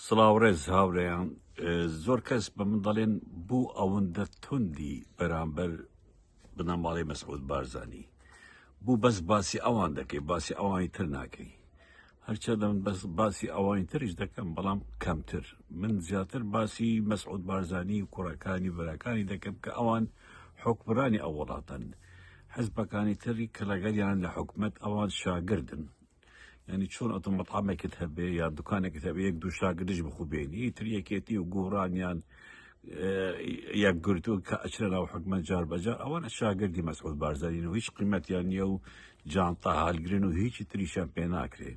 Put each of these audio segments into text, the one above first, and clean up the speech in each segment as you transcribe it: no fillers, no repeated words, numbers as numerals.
سڵاو ڕێز هاوڕێیان زۆر کەس بە من دەڵێن بوو ئەوەندە توندی بەرامبەر بنەماڵەی مەسعود بارزانی بوو بەس باسی ئەوان دەکەی باسی ئەوانی تر ناکەی هەرچەندە من بەس باسی ئەوانی تریش دەکەم بەڵام کەمتر من زیاتر باسی مەسعود بارزانی و کوڕەکانی براکانی دەکەم کە ئەوان حکمرانی ئەو وڵاتن حزبەکانی تری کە لەگەڵیان لە حکومت ئەوان شاگردن یعنی چۆن ئەتۆ مەطعەمێکت هەبێ یا دوکانێکت هەبێ یەک دوو شاگردش بخو بێنی تر یەکێتی و گۆڕانیان یەکگرتوو کە ئەچرە ناو حکومەت جار بەجار ئەوانە شاگردی مەسعود بارزانین و هیچ قیمەتیان نییە و جانتا هەلگرن و هیچی تریشان پێ ناکرێ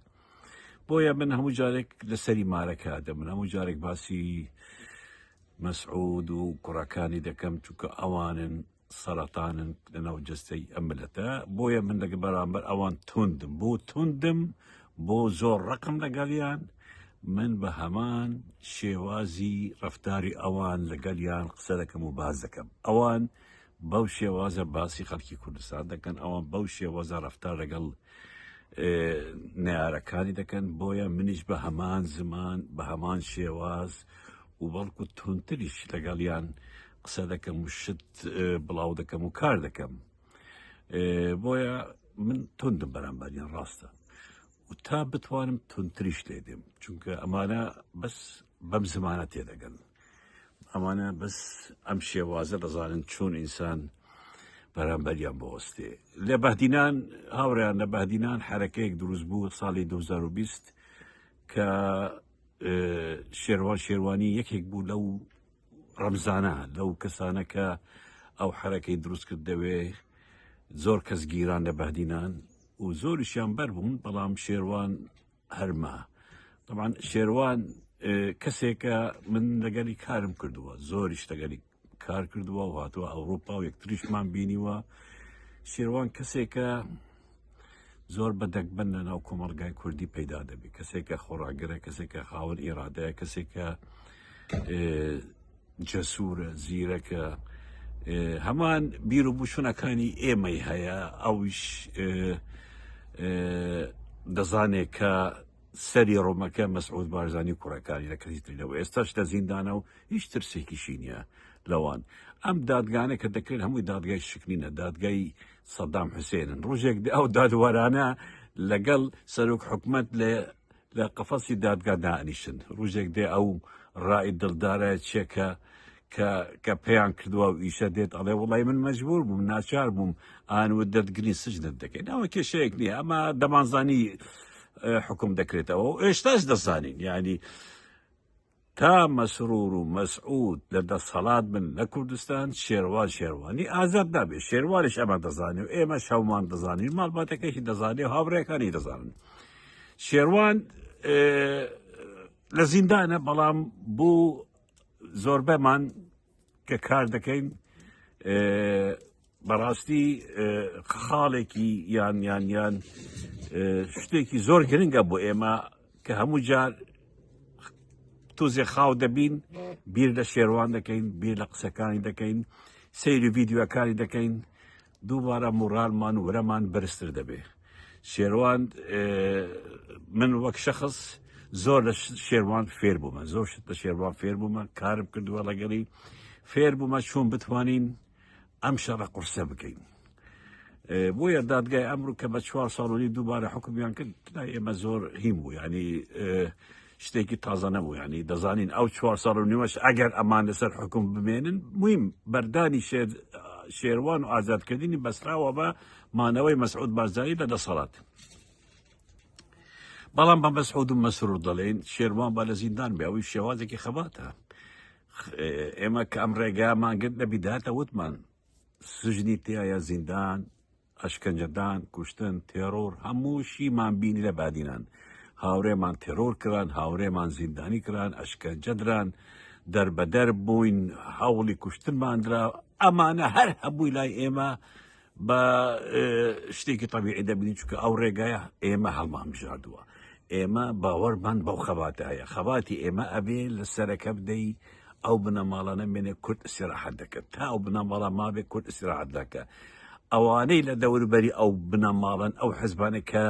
بۆیە من هەموو جارێک لەسەری مارەکە دەمن هەموو جارێک باسی مەسعود و کوڕەکانی دەکەم چونکە ئەوانن سەرەتانن لەناو جەستەی ئەم ملەتە بۆیە من لەگە بەرامبەر ئەوان توندم بۆ توندم بۆ زۆر ڕقم لەگەڵیان من بە هەمان شێوازی ڕفتاری ئەوان لەگەڵیان قسە دەکەم و باز دەکەم ئەوان بەو شێوازە باسی خەڵکی کوردستان دەکەن ئەوان بەو شێوازە ڕفتار لەگەڵ نارەکانی دەکەن بۆیە منیش بە هەمان زمان بە هەمان شێواز و بەڵکو تونتریش لەگەڵیان قسە دەکەم و شت بڵاو دەکەم و کار دەکەم بۆیە من توندم بەرامبەریان ڕاستە و تا بتوانم تونتریش لێ دێم چونکە ئەمانە بەس بەم زمانە تێدەگەن ئەمانە بەس ئەم شێوازە دەزانن چۆن ئینسان بەرامبەریان بۆستێ لە بەهدینان هاوڕیان لە بەهدینان حرەکەیەک دروست بوو ساڵی 2020 کە شێروان شێروانی یەکێک بوو لەو ڕەمزانە لەو کەسانە کە ئەو حرەکەی دروست کرد دەوێ زۆر کەس گیران لە بەهدینان و زۆریشیان بەر بوون بەڵام شێروان هەرما طبعا شێروان کەسێکە من لەگەلی کارم کردووە زۆریش لەگەلی کار کردووە و هاتووە ئەوروپا و یەکتریشمان بینیوە شێروان کەسێکە زۆر بە دەگمەن لە ناو کۆمەڵگای کوردی پەیدا دەبێت کەسێکە خۆڕاگرە کەسێکە خاوەن ئیرادەیە کەسێکە جەسوورە زیرەکە هەمان بیر و بچوونەکانی ئێمەی هەیە ئەویش دەزانێت کە سەری ڕۆمەکە مەسعود بارزانی کوڕەکانی لە کەسی ترینەوە ئێستاش لە زیندانە و هیچ ترسێکیشی نییە لەوان ئەم دادگانە کە دەکرێن هەمووی دادگای شکنینە دادگای سەدام حوسێنن ڕۆژێک ئەو دادوەرانە لەگەڵ سەرۆک حکومت لە لە قەفەسی دادگا دانیشن ڕۆژێک دێ ئەو ڕای دڵدارە چێکە کە کە پێیان کردووە و ئیشە دێت ئەڵێ وڵی من مەجبور بووم ناچار بووم ئان و دەتگرین سجنت دەکەین ئەوە کێشەیەک نییە ئەمە دەمانزانی حکوم دەکرێتەوە و ئێستاش دەزانین یعنی تا مەسرور و مەسعود لە دەسەڵات بن لە کوردستان شێروان شێروانی ئازاد نابێت شێروانیش ئەمە دەزانێ و ئێمەش هەموومان دەزانین ماڵباتەکەشی دەزانێ و هاوڕێکانی دەزانن شێروان لە زیندانە بەڵام بۆ زۆربەمان کە کار دەکەین بەڕاستی خاڵێکی یان یان یان شتێکی زۆر گرنگە بۆ ئێمە کە هەموو جار تۆزێ خاو دەبین بیر لە شێروان دەکەین بیر لە قسەکانی دەکەین سەیری ڤیدیۆکانی دەکەین دووبارە موڕالمان ورەمان بەرزتر دەبێ شێروان من وەک شخص زۆر لە شێروان فێر بوومە زۆر شت لە شێروان فێر بوومە کارم کردووە لەگەڵی فێر بوومە چۆن بتوانین ئەم شەڕە قورسە بکەین بۆیە دادگای ئەمڕۆ کە بە چوار ساڵۆنی دووبارە حکومیان کرد لای ئێمە زۆر هیم بوو ینی شتێکی تازە نەبوو ینی دەزانین ئەو چوار ساڵ و نیوەش ئەگەر ئەمان لەسەر حکوم بمێنن مویم بەردانی شێروان و ئازادکردنی بەسراوە بە مانەوەی مەسعود بارزانی لە دەسەڵات بەڵام بە مەسعود و مەسرور دەڵێن شێروان با لە زیندان بێ ئەوی شێوازێکی خەباتە ئێمە کە ئەم ڕێگامان گرت لە بیداتە وتمان سژنی تایە زیندان ئەشکەنجەدان کوشتن تێرۆر هەمووشیمان بینی لە بادینان هاورێمان تێرۆر کران هاورێمان زیندانی کران ئەشکەنجە دران دەربەدەر بووین هەوڵی کوشتنمان درا ئەمانە هەر هەبووی لای ئێمە بە شتێکی تەبیعی دەبینین چونکە ئەو ڕێگایە ئێمە هەڵمان بژاردووە ئێمە باوەڕمان بەو خەباتە هەیە خەباتی ئێمە ئەبێ لە سەرەکە بدەی ئەو بنەماڵانە مێنێ کورد ئیسراحەت دەکرد تا ئەو بنەماڵە مابێ کورد ئیسراحەت دەکە ئەوانەی لە دەوروبەری ئەو بنەماڵن ئەو حزبانە کە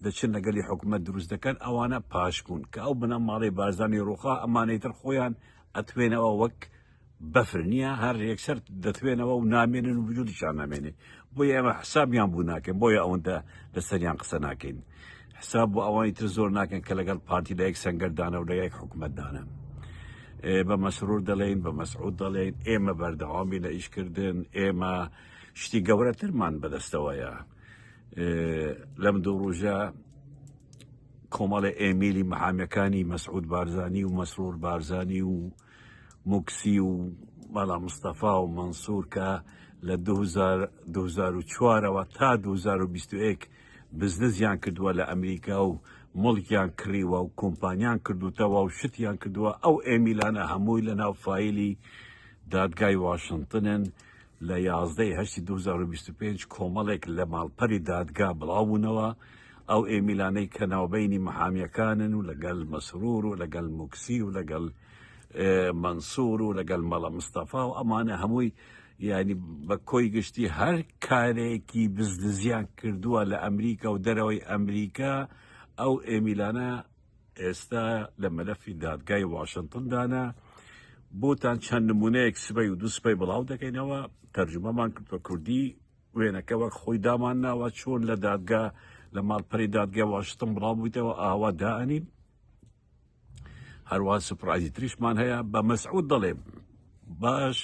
دەچن لەگەلی حکومەت دروست دەکەن ئەوانە پاشکون کە ئەو بنەماڵەی بارزانی ڕوخا ئەمانەی تر خۆیان ئەتوێنەوە وەک بەفر نییە هەر یەکسەر دەتوێنەوە و نامێنن و وجودیشان نامێنێ بۆیە ئێمە حسابیان بوو ناکەین بۆیە ئەوەندە لەسەریان قسە ناکەین حساب بۆ ئەوانی تر زۆر ناکەن کە لەگەڵ پارتی لە یەک سەنگەردانە و لە یەک حکومەتدانە بە مەسرور دەڵێین بە مەسعود دەڵێین ئێمە بەردەوامی لە ئیشکردن ئێمە شتی گەورەترمان بەدەستەوەیە لەم دوو ڕۆژە کۆمەڵی ئێمیلی محامیەکانی مەسعود بارزانی و مەسرور بارزانی و موکسی و مەلا مستەفا و مەنسوور کە لە 2004ەوە تا 2021 بزنزیان کردووە لە ئەمریکا و مڵکیان کڕیوە و کۆمپانیان کردوتەوە و شتیان کردووە ئەو ئێمیلانە هەمووی لە ناو فایلی دادگای واشنتنن لە 11 هەشتی 2025 کۆمەڵێک لە ماڵپەری دادگا بڵاو بوونەوە ئەو ئێمیلانەی کە ناوبەینی محامیەکانن و لەگەل مەسرور و لەگەل موکسی و لەگەل مەنسوور و لەگەل مەڵە مستەفا و ئەمانە هەمووی یعنی بە کۆی گشتی هەر کارێکی بزنزیان کردووە لە ئەمریکا و دەرەوەی ئەمریکا ئەو ئێمیلانە ئێستا لە مەلەفی دادگای واشنتندانە بۆتان چەند نمونەیەک سبەی و دوو سبەی بڵاو دەکەینەوە تەرجومەمان کرد بە کوردی وێنەکە وەک خۆی دامان ناوە چۆن لە دادگا لە ماڵپەری دادگای واشنتن بڵاو بوویتەوە ئاوا دائەنین هەروە سوپرایزی تریشمان هەیە بە مەسعود دەڵێم باش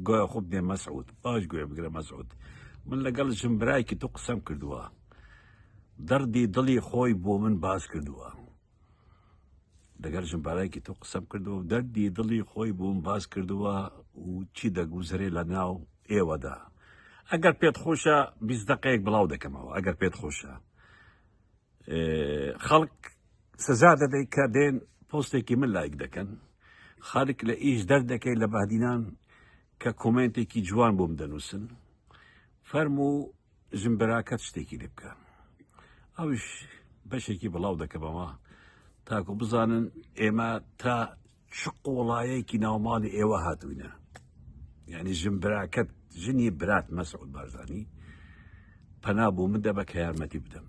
گوێ خۆ بنێ مەسعود باش گوێ بگرە مەسعود من لەگەڵ ژنبرایکی تو قسەم کردووە دەردی دڵی خۆی بۆ من باس کردووە لەگەڵ ژنبارایکی تۆ قسەم کردووە و دەردی دڵی خۆی بۆم باس کردووە و چی دەگوزرێ لە ناو ئێوەدا ئەگەر پێت خۆشە 20 دقەیەک بڵاو دەکەمەوە ئەگەر پێت خۆشە خەڵک سزا دەدەی کە دێن پۆستێکی من لایک دەکەن خەڵک لە ئیش دەردەکەی لە بەهدینان کە کۆمێنتێکی جوان بۆم دەنووسن فەرموو ژنبراکەت شتێکی لێ بکە ئەوش بەشێکی بڵاو دەکەمەوە تاکو بزانن ئێمە تا چ قوڵایەکی ناوماڵی ئێوە هاتوینە یعنی ژن براکەت ژنی برات مەسعود بارزانی پەنا بۆ من دەبە کە یارمەتی بدەم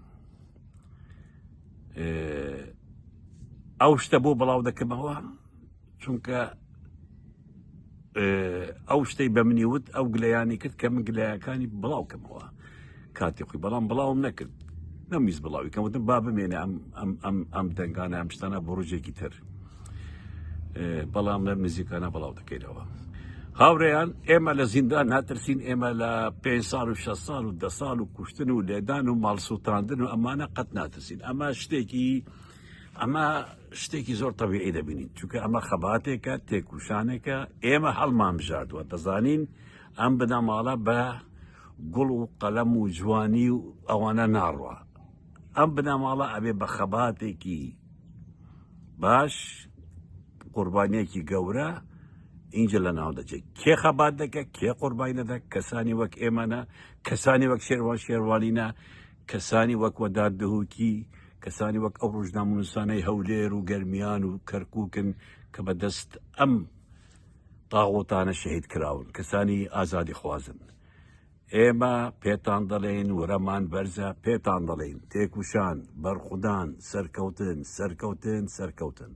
ئەو شتە بۆ بڵاو دەکەمەوە چونکە ئەو شتەی بە منی وت ئەو گلەیانی کرد کە من گلەیەکانی بڵاو کەمەوە کاتی خۆی بەڵام بڵاوم نەکرد نەمویست بڵاوی کەم وتم با بمێنێ ئەم ئەم ئەم ئەم دەنگانە ئەم شتانە بۆ ڕۆژێکی تر بەڵام لەم نزیکانە بڵاو دەکەینەوە هاوڕێیان ئێمە لە زیندان ناترسین ئێمە لە پێ ساڵ و 6 ساڵ و دە ساڵ و کوشتن و لێدان و ماڵ سووتاندن و ئەمانە قەت ناترسین ئەمە شتێکی ئەمە شتێکی زۆر تەبیعی دەبینین چونکە ئەمە خەباتێکە تێکوشانێکە ئێمە هەڵمان بژاردووە دەزانین ئەم بنەماڵە بە گوڵ و قەلەم و جوانی و ئەوانە ناڕوا ئەم بنەماڵە ئەبێ بە خەباتێکی باش قوربانیەکی گەورە اینجا لە ناو دەچێت کێ خەبات دەکە کێ قوربانی دەدە کەسانی وەک ئێمەە کەسانی وەک شێروان شێروانینە کەسانی وەک وەدات دهوکی کەسانی وەک ئەو ڕۆژنامەنووسانەی هەولێر و گەرمیان و کەرکووکن کە بە دەست ئەم تاغوتانە شەهید کراون، کەسانی ئازادیخوازن. ئێمە پێتان دەڵێین ورەمان بەرزە، پێتان دەڵێین تێکوشان، بەرخودان، سەرکەوتن، سەرکەوتن، سەرکەوتن.